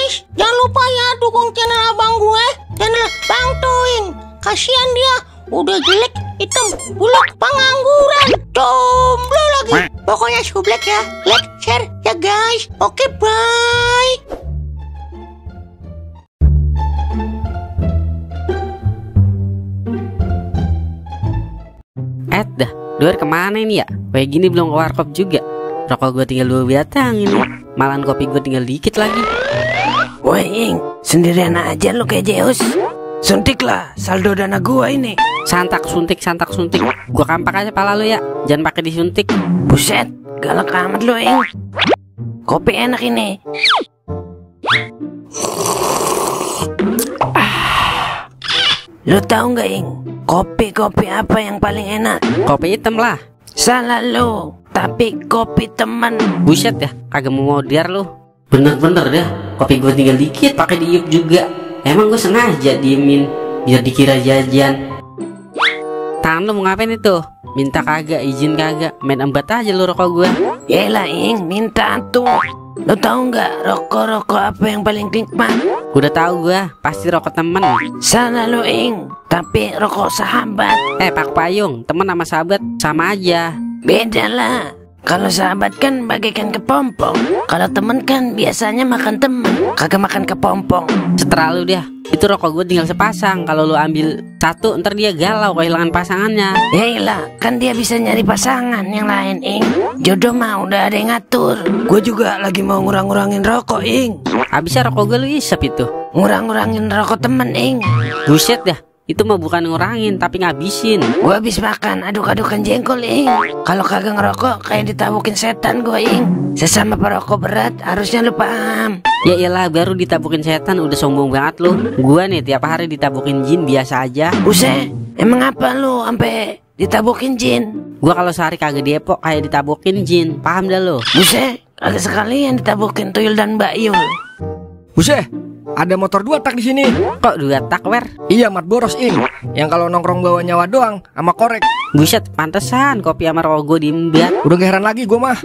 guys, jangan lupa ya dukung channel abang gue, channel Bang Toing. Kasihan dia, udah jelek, hitam, buluk, pengangguran, jomblo lagi. Pokoknya sublek ya, like, share ya guys. Oke, bye. Dah, Duer kemana ini ya? Kayak gini belum ke warkop juga. Rokok gue tinggal 2 batang ini. Malahan kopi gue tinggal dikit lagi. Woi Ing, sendirian aja lu kayak Zeus. Suntiklah saldo dana gua ini. Santak suntik. Gua kampak aja pala lu ya. Jangan pakai disuntik. Buset, galak amat lu Ing. Kopi enak ini. Lu tahu nggak Ing? Kopi apa yang paling enak? Kopi hitam lah. Salah lu, tapi kopi teman. Buset ya, kagak mau modar lu. Bener-bener dah, kopi gue tinggal dikit pakai diup juga. Emang gue sengaja diemin biar dikira jajan. Tangan lu mau ngapain itu? Minta kagak, izin kagak, main embat aja lu rokok gue. Yelah Ing, minta tuh. Lu tahu nggak rokok apa yang paling nikmat? Udah tahu gue, pasti rokok temen. Salah lu Ing, tapi rokok sahabat. Pak Payung, temen sama sahabat sama aja. Beda lah. Kalau sahabat kan bagaikan kepompong. Kalau temen kan biasanya makan temen, kagak makan kepompong. Seterlalu dia. Itu rokok gue tinggal sepasang. Kalau lu ambil satu, ntar dia galau kehilangan pasangannya. Yaelah, kan dia bisa nyari pasangan yang lain Ing. Jodoh mah udah ada yang ngatur. Gue juga lagi mau ngurang-ngurangin rokok Ing. Habisnya rokok gue lu isep itu. Ngurang-ngurangin rokok temen Ing. Buset dah. Itu mah bukan ngurangin tapi ngabisin. Gua habis makan aduk-adukan jengkol Ing. Kalau kagak ngerokok kayak ditabukin setan gua Ing. Sesama perokok berat harusnya lu paham. Ya iyalah, baru ditabukin setan udah sombong banget lu. Gua nih tiap hari ditabukin jin biasa aja. Buset, emang apa lu sampai ditabukin jin? Gua kalau sehari kagak depok kayak ditabukin jin. Paham dah lu? Buset, kagak sekalian ditabukin tuyul dan Mbak Yul. Buset, ada motor 2 tak di sini. Kok 2 tak, Wer? Iya, mat boros Ing. Yang kalau nongkrong bawa nyawa doang sama korek. Buset, pantesan kopi sama rokok gue diembat. Udah gak heran lagi gue mah.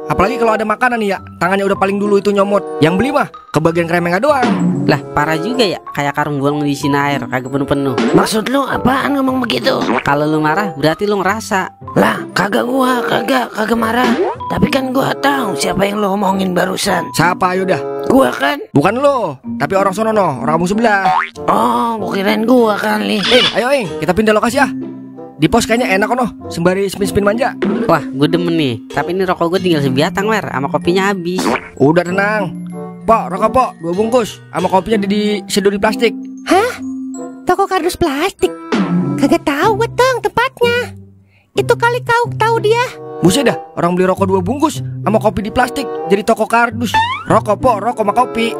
Apalagi kalau ada makanan nih ya, tangannya udah paling dulu itu nyomot. Yang beli mah kebagian kremengnya doang. Lah, parah juga ya, kayak karung buang di sini air, kagak penuh-penuh. Maksud lu apaan ngomong begitu? Kalau lu marah, berarti lu ngerasa. Lah, kagak kagak marah. Tapi kan gua tahu siapa yang lu omongin barusan. Siapa ayo dah? Gua kan? Bukan lo, tapi orang sono no, orang kampung sebelah. Oh, gua kirain gua kali. Ayo Ing, kita pindah lokasi ya. Di pos kayaknya enak kono, sembari spin-spin manja. Wah, gue demen nih. Tapi ini rokok gue tinggal sebatang, Wer, sama kopinya habis. Udah tenang. Pok, rokok pok, 2 bungkus. Sama kopinya diseduh di plastik. Hah? Toko kardus plastik? Kagak tahu gue tang tempatnya. Itu kali kau tahu dia. Buset dah, orang beli rokok 2 bungkus sama kopi di plastik jadi toko kardus. Rokok pok, rokok sama kopi.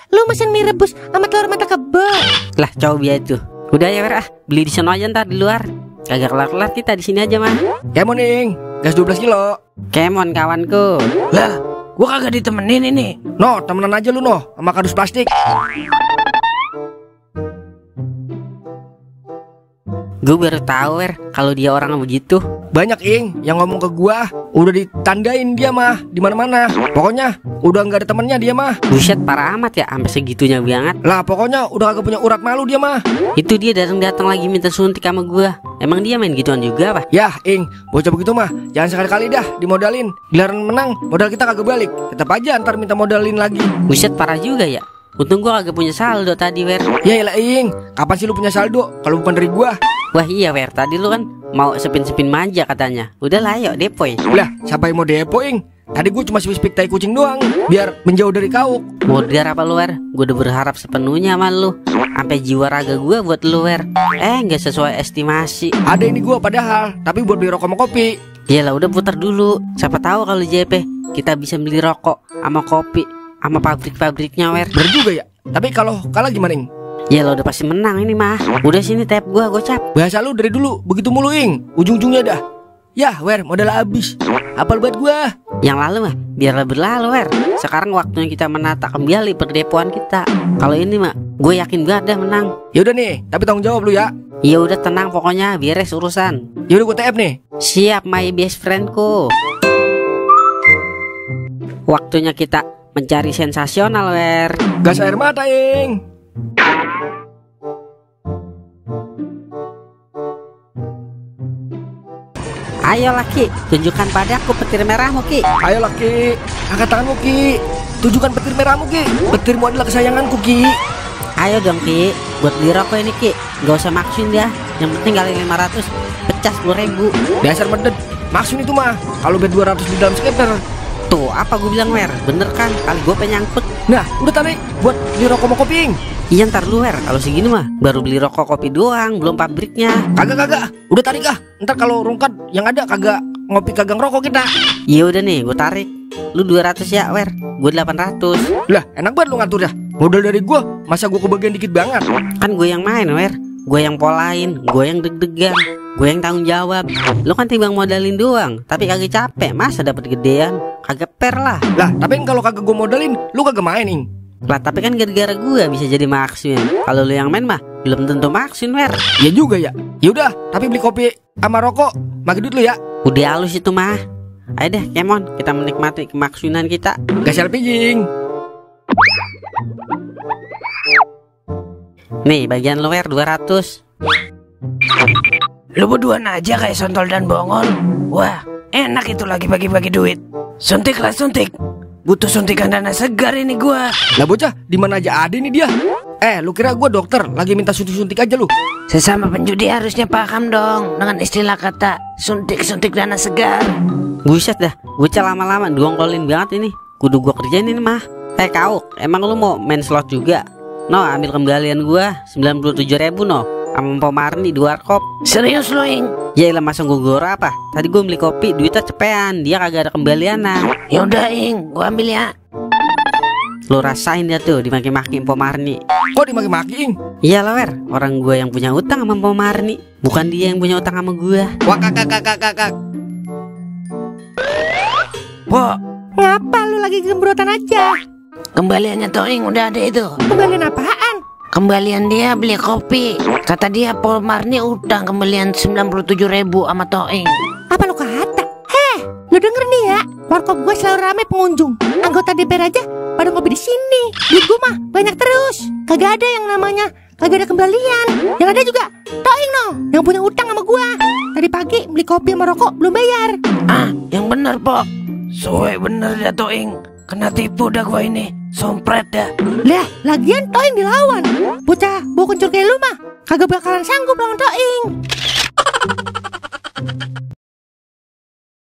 Lu mesen mie rebus sama telur mata kebo. Lah, coba itu. Udah ya, Wer, beli di sono aja ntar di luar. Kagak kelar-kelar kita di sini aja mah. Kemon Ing, gas 12 kilo. Kemon kawanku. Lah, gua kagak ditemenin ini. No, temenan aja lu no, sama kardus plastik. Gue baru tahu, Wer, kalau dia orang begitu. Banyak Ing yang ngomong ke gua, udah ditandain dia mah di mana-mana. Pokoknya udah nggak ada temennya dia mah. Buset, parah amat ya, sampai segitunya banget. Lah pokoknya udah kagak punya urat malu dia mah. Itu dia datang lagi minta suntik sama gua. Emang dia main gituan juga apa? Yah Ing, bocah begitu mah jangan sekali-kali dah dimodalin. Giliran menang modal kita kagak balik, tetap aja ntar minta modalin lagi. Buset, parah juga ya. Untung gua kagak punya saldo tadi, Wer. Ya elah Ing, kapan sih lu punya saldo kalau bukan dari gua? Wah iya, Wer, tadi lu kan mau sepin-sepin manja katanya. Udah lah, yuk depoy. Lah, siapa yang mau depo Ing? Tadi gue cuma spik tai kucing doang, biar menjauh dari kauk. Modar apa lu, Wer? Gue udah berharap sepenuhnya sama lu. Sampai jiwa raga gue buat lu, Wer. Nggak sesuai estimasi. Ada ini gua padahal, tapi buat beli rokok sama kopi. Yalah, udah putar dulu. Siapa tahu kalau JP kita bisa beli rokok sama kopi sama pabrik-pabriknya, Wer. Bener juga ya. Tapi kalau kalah gimana Ing? Ya lo udah pasti menang ini mah. Udah sini tap gua gocap. Bahasa lu dari dulu begitu mulu Ing, ujung-ujungnya dah. Yah, Wer, modal habis. Apal buat gua. Yang lalu mah biarlah berlalu, Wer. Sekarang waktunya kita menata kembali perdepoan kita. Kalau ini mah gue yakin banget dah menang. Ya udah nih, tapi tanggung jawab lu ya. Ya udah, tenang pokoknya, beres urusan. Ya udah gua TF nih. Siap, my best friendku. Waktunya kita mencari sensasional, Wer. Gas air mata, Ing. Ayo Ki, tunjukkan padaku petir merahmu Ki. Ayo Ki, angkat tanganmu Ki. Tunjukkan petir merahmu Ki. Petirmu adalah kesayanganku Ki. Ayo dong Ki, buat beli rokok ini Ki. Gak usah maksin dia, yang penting kali 500 pecah 10.000. Dasar medet, maksud itu mah kalau bed 200 di dalam skater. Tuh apa gue bilang Wer, bener kan, kali gue penyangkut. Nah udah tarik buat beli rokok mau kopi, Ing. Iya ntar lu Wer, kalau segini mah baru beli rokok kopi doang, belum pabriknya. Kagak, udah tarik ah. Ntar kalau rungkat yang ada kagak ngopi kagak ngerokok kita. Iya udah nih, gue tarik. Lu 200 ya Wer, gue 800. Lah enak banget lu ngatur dah. Modal dari gua, masa gua kebagian dikit banget. Kan gue yang main Wer, gue yang polain, gue yang deg-degan, gue yang tanggung jawab. Lu kan timbang modalin doang, tapi kagak capek, masa dapet gedean? Kagak fair lah. Lah tapi kalau kagak gua modalin, lu kagak main, Ing. Lah tapi kan gara-gara gue bisa jadi maksin. Kalau lu yang main mah belum tentu maksin Wer. Ya juga ya. Yaudah, tapi beli kopi sama rokok bagi duit lu ya. Udah halus itu mah. Ayo deh Kemon, kita menikmati kemaksinan kita. Gas selfie, Ing. Nih bagian lu Wer 200. Lu berduaan aja kayak Sontol dan Bongol. Wah, enak itu lagi bagi-bagi duit. Suntik lah suntik. Butuh suntikan dana segar ini gua. Lah bocah, di mana aja ada nih dia. Lu kira gua dokter lagi minta suntik-suntik aja lu? Sesama penjudi harusnya paham dong dengan istilah kata suntik-suntik dana segar. Buset dah, bocah lama-lama duongkolin banget ini. Kudu gua kerjain ini mah. Kauk, emang lu mau main slot juga? No, ambil kembalian gua 97.000 no. Sama Mpo Marni 2 warkop. Serius lu, Ing? Ya ilah masa gue gora apa? Tadi gue beli kopi, duitnya cepean. Dia kagak ada kembalian nah. Yaudah, Ing, gua ambil ya. Lu rasain dia tuh dimaki-maki Mpo Marni. Kok dimaki-maki, Ing? Iya lah Wer, orang gue yang punya utang sama Mpo Marni, bukan dia yang punya utang sama gue. Wah kakak. Pok, Ngapa lu lagi gembrotan aja? kembaliannya toh, Ing, udah ada itu. Kembalian apaan? Kembalian dia beli kopi. Kata dia Paul Marni utang kembalian 97.000 sama Toing. Apa lu kata? Lu denger nih ya, warkop gue selalu rame pengunjung. Anggota DPR aja pada ngopi di sini. Duit gue mah banyak terus. Kagak ada yang namanya kagak ada kembalian. Yang ada juga Toing no, yang punya utang sama gue. Tadi pagi beli kopi sama rokok belum bayar. Ah, yang bener Pok. Soe bener dah Toing. Kena tipu dah gua ini. Sompret dah. Lah, lagian Toing dilawan. Bocah bau kencur kayak lu mah kagak bakalan sanggup lawan Toing.